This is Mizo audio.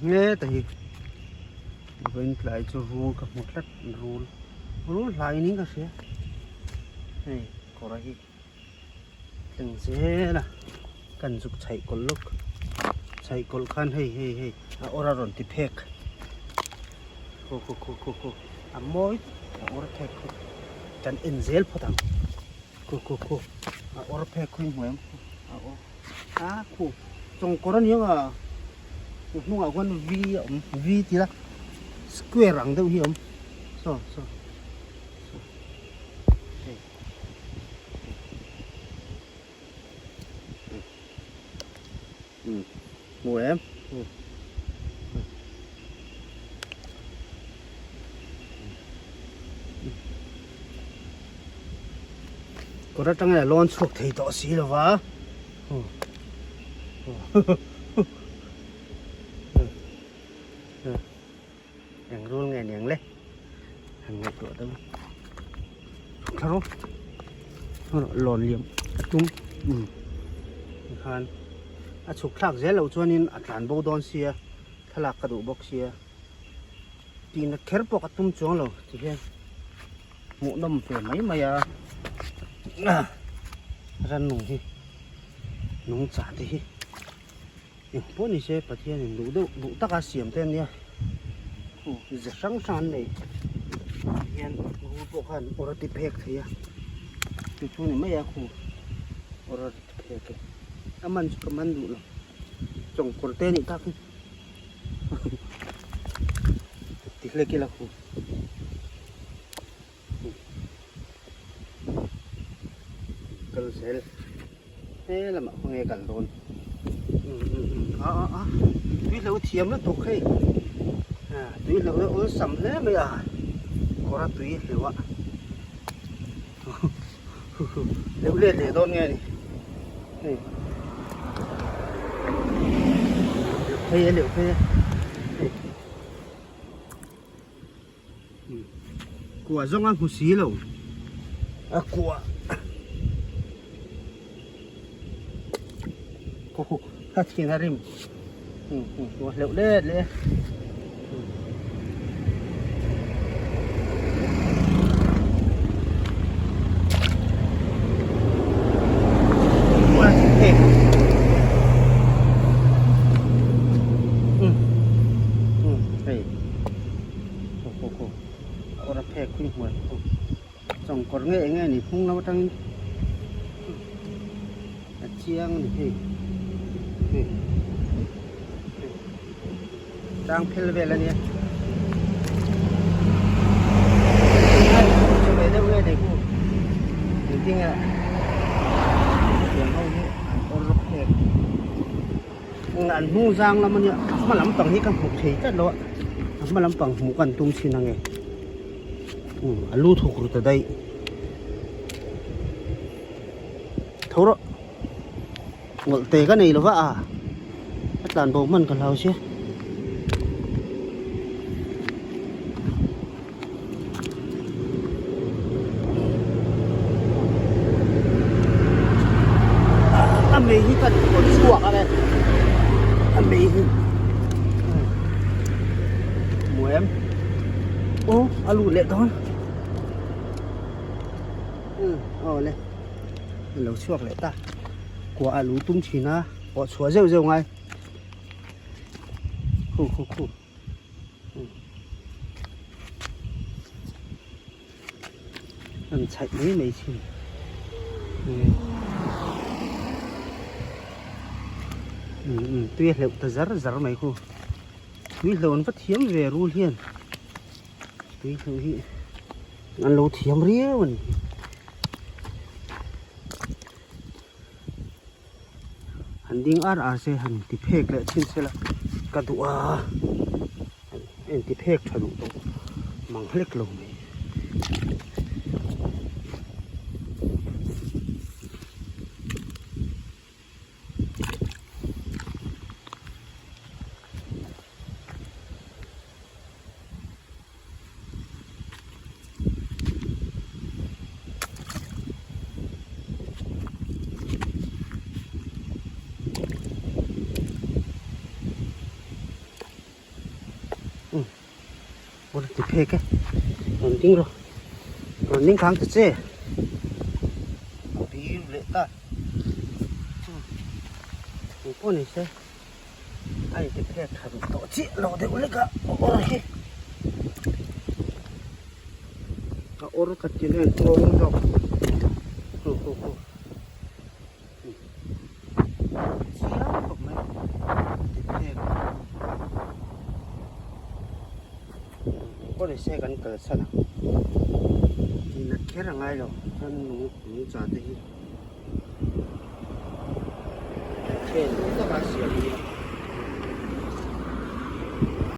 Heta hi vawiin tlai chu rul ka hmu tlat rul rul hlai niin ka hria hei kawr hi thleng zel a kan zuk chhaih kawlh lawk chhaih kawlh khan hei hei hei a awr a rawn ti phek khu khu khu khu khu a mawi a awr phek khu kan en zel phawt ang khu khu khu a awr phek khu i hmu em a awr a khu chawngkawr a ni ang a hnungah khuan v a awm v tih la square ang deuh hi a awm saw saw saw hei umm hmu em umm kawr atanga a lawn chhuak thei tawh si lo va Eng rul nge niang le han ngaihtuah deuh a thla rawh lawn liam a tum umm tikhan a chhuk thlak zel loh chuanin a tlan bo dawn sia thlalak ka duh bawk sia tihna kher pawh ka tum chuang lo tihian hmuhnawm ve mai mai a rannung hi nungcha te hi. Eng pawh ni se Pathianin duh deuh duh taka siam te ania ze hrang hrang an nei hian rul pawh khan awr a ti phek thei a chu chu ni mai a khu awr a ti phek e a man chu ka man duh lo chawngkawr te anih tak hi ti hlek ila khu. Kal zel he lamah khaw nge kal dawn a a a tui hlo thiam lutuk hei tui hlo hi awlsam hle mai a kawr a tui hleuh a hleuh let leh dawn nge ni hei hleuh phei a hleuh phei a hei. Kua zawng a hmu si lo a kua a thin a rim a hleuh let leh a. Hei. Khaw khaw khaw a awr a phek khui hmuai khaw chawngkawr nge eng nge ni hnung lam atangin a chiang a ni hei hei tlang phel vel a nia ve deuh nge ni khu engtin nge tiang ho hi an awr phek. An hnung zang lam ania a hma lampang hi ka hmu thei tlat lo a a hma lampang hmuh ka an tum thin ange umm a lu thuk ru ta daih tho rawh ngawlh te ka nei lova a a tlan bo hman ka hlau sia. A mei hi kan rawn chhuak ang e a mei hi hmu em aw a lut leh dawn aw le a lo chhuak leh ta kua a lu tum thin a pawh chhuah zeuh zeuh ngai khu khu khu. An chhaih mai mai thin tui a hleuh ta zar zar mai khu tui hleuh an va thiam ve rul hian tui hleuh hi an lo thiam riau a ni. Han ding ar ar se han ti phek leh thin se la ka duh a en ti phek tha duh tawh mang hlek lo mai. Awr ti phek e. Rawn ding rawh. Rawn ding khang ta che. A bir leh ta. Eng pawh ni se. A inti phek tha duh tawh chiah lo deuh lek a awr hi. A awr ka ti leh tawng zawk. Hu hu hu. Chiang khawp mai ti phek a. Pawh ni se kan kalsan ang. Tih kher a ngai lo chuan nung nungcha te hi. Chen duh taka siam hi.